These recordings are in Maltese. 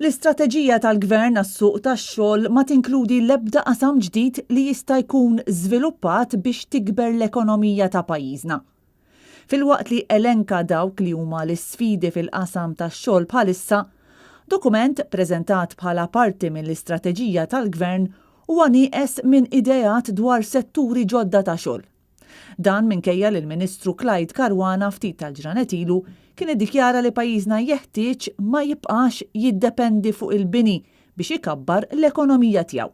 L-istrateġija tal-Gvern għas-suq tax-xogħol ma tinkludi l-ebda qasam ġdid li jista' jkun żviluppat biex tikber l-ekonomija ta' pajjiżna. Filwaqt li elenka dawk li huma l-isfidi fil-qasam tax-xogħol bħalissa, dokument preżentat bħala parti mill-istrateġija tal-Gvern huwa nieqes minn ideat dwar setturi ġodda ta' xogħol. Dan minkejja li l-Ministru Clyde Caruana ftit tal-ġranet ilu kien iddikjara li pajjiżna jeħtieġ ma jibqax jiddependi fuq il-bini biex ikabbar l-ekonomija tiegħu.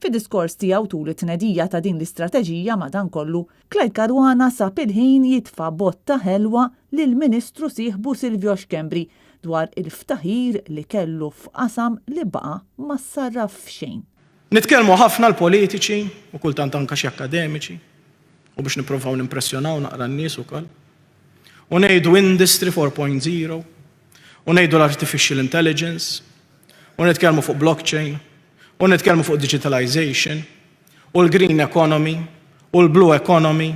Fid-diskors tiegħu tul it-tnedija ta' din l-istrateġija madankollu, Clyde Caruana sab il-ħin jitfa' botta ħelwa lill-Ministru sieħbu Silvio Schembri dwar il-ftaħir li kellu f'qasam li baqa' ma ssarraf f'xejn. Nitkellmu ħafna l-politiċi u kultant anke xi akkademiċi u biex nipprovaw nimpressjonaw naqra n-nies ukoll. U ngħidu Industry 4.0 u ngħidu l-artificial intelligence u nitkellmu fuq blockchain u nitkellmu fuq digitalization u l-green economy u l-blue economy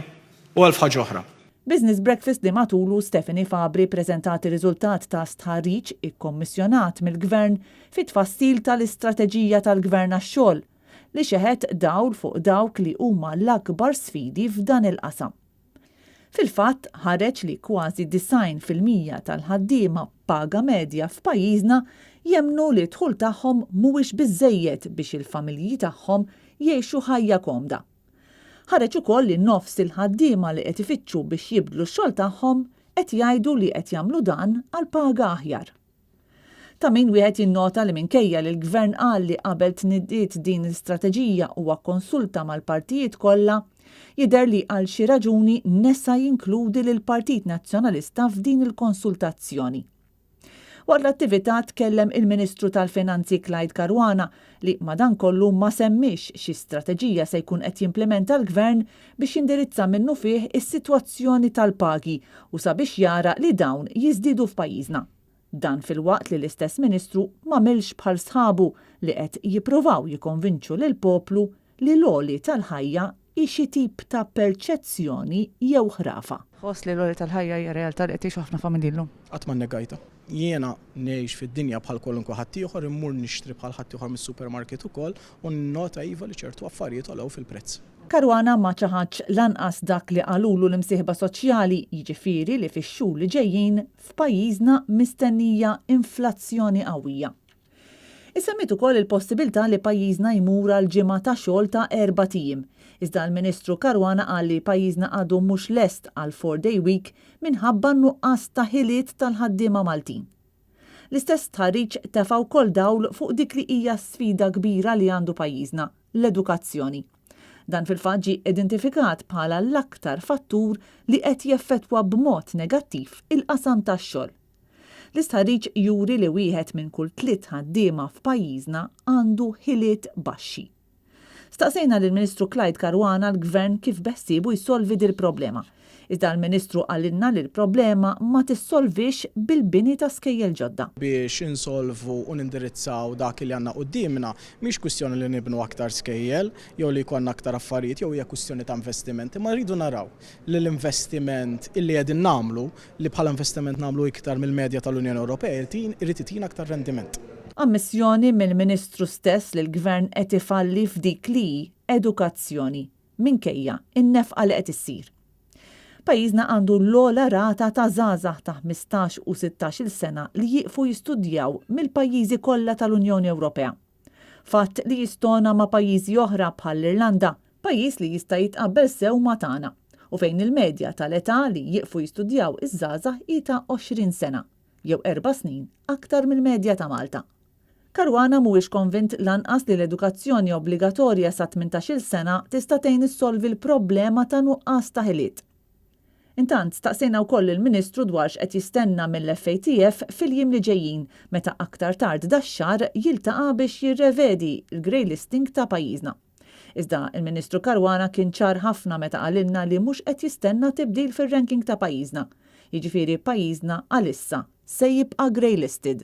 u elf ħaġa oħra. Business Breakfast li matulu Stephanie Fabri ppreżentat ir-riżultat ta' stħarriġ ikkommissjonat mill-Gvern fit-tfassil tal-istrateġija tal-Gvern għax-xogħol, li xeħet dawl fuq dawk li huma l-akbar sfidi f'dan il-qasam. Fil-fatt, ħareġ li kważi 90% tal-ħaddiema b'paga medja f'pajjiżna jemmnu li d-dħul tagħhom mhuwiex biżżejjed biex il-familji tagħhom jgħixu ħajja komda. Ħareġ ukoll li nofs il-ħaddiema li qed ifittxu biex jibdlu x-xogħol tagħhom qed jgħidu li qed jagħmlu dan għal paga aħjar. Ta' min wieħed jinnota li minkejja li l-Gvern qal li qabel tnidiet din l-istrateġija huwa kkonsulta mal-partijiet kollha, jidher li għal xi raġuni nesa jinkludi lill-Partit Nazzjonalista f'din il-konsultazzjoni. Waqt l-attività tkellem il-Ministru tal-Finanzi Clyde Caruana li madankollu ma semmiex xi strateġija se jkun qed jimplimenta l-Gvern biex jindirizza minnufih is-sitwazzjoni tal-pagi u sabiex jara li dawn jiżdiedu f'pajjiżna. Dan filwaqt li l-istess Ministru m'għamilx bħal sħabu li qed jippruvaw jikkonvinċu lill-poplu li l-għoli tal-ħajja hi xi tip ta' perċezzjoni jew ħrafa. Tħoss li l-għoli tal-ħajja hija realtà li qed jgħixu ħafna familji llum? Qatt ma nnegajtha. Jiena ngħix fid-dinja bħal kwalunkwe ħaddieħor, immur nixtri bħal ħaddieħor mis-supermarket ukoll u ninnota iva li ċertu affarijiet għolew fil-prezz. Caruana ma ċaħadx lanqas dak li qalulu l-imsieħba soċjali, jiġifieri li fix-xhur li ġejjin f'pajjiżna mistennija inflazzjoni qawwija. Issemmiet ukoll il-possibilità li pajjiżna jmur għal ġimgħa ta' xogħol ta' erbat ijiem. Iżda l-Ministru Caruana qal li pajjiżna għadu mhux lest għal four day week minħabba n-nuqqas ta' ħiliet tal-ħaddiema Maltin. L-istess stħarriġ tefa' wkoll dawl fuq dik li hija sfida kbira li għandu pajjiżna, l-edukazzjoni. Dan fil-fatt ġie identifikat bħala l-aktar fattur li qed jeffettwa b'mod negattiv il-qasam tax-xogħol. L-istħarriġ juri li wieħed minn kull tliet ħaddiema f'pajjiżna għandu ħiliet baxxi. Staqsejna lill-Ministru Clyde Caruana l-Gvern kif beħsiebu jsolvi dil-problema. Iżda l-Ministru qalilna li l-problema ma tissolviex bil-bini ta' skejjel ġodda. Biex insolvu u nindirizzaw dak li għandna quddiemna, mhix kwistjoni li nibnu aktar skejjel jew li jkollna aktar affarijiet jew hija kwistjoni ta' investiment, imma rridu naraw li l-investiment illi qegħdin nagħmlu li bħala investiment nagħmlu iktar mill-medja tal-Unjoni Ewropea irid itina aktar rendiment. Ammissjoni mill-Ministru stess li l-Gvern qed ifalli f'dik li hi edukazzjoni, minkejja n-nefqa li qed issir. Pajjiżna għandu l-ogħla rata ta' żgħażagħ ta' 15 u 16-il sena li jieqfu jistudjaw mill-pajjiżi kollha tal-Unjoni Ewropea. Fatt li jistona ma' pajjiżi oħra bħall-Irlanda, pajjiż li jista' jitqabbel sew ma' tagħna, u fejn il-medja tal-età li jieqfu jistudjaw iż-żgħażagħ hi ta' 20 sena, jew erba' snin aktar mill-medja ta' Malta. Caruana mhuwiex konvint lanqas li l-edukazzjoni obbligatorja sa 18-il sena tista' tgħin issolvi l-problema ta' nuqqas ta' ħiliet. Intant, staqsejna wkoll lill-Ministru dwar x'qed jistenna mill-FATF fil-jiem li ġejjin meta aktar tard dax-xahar jiltaqa' biex jirrevedi l-grey listing ta' pajjiżna. Iżda, il-Ministru Caruana kien ċar ħafna meta qalilna li mhux qed jistenna tibdil fir-ranking ta' pajjiżna. Jiġifieri pajjiżna għalissa se jibqa' grey listed.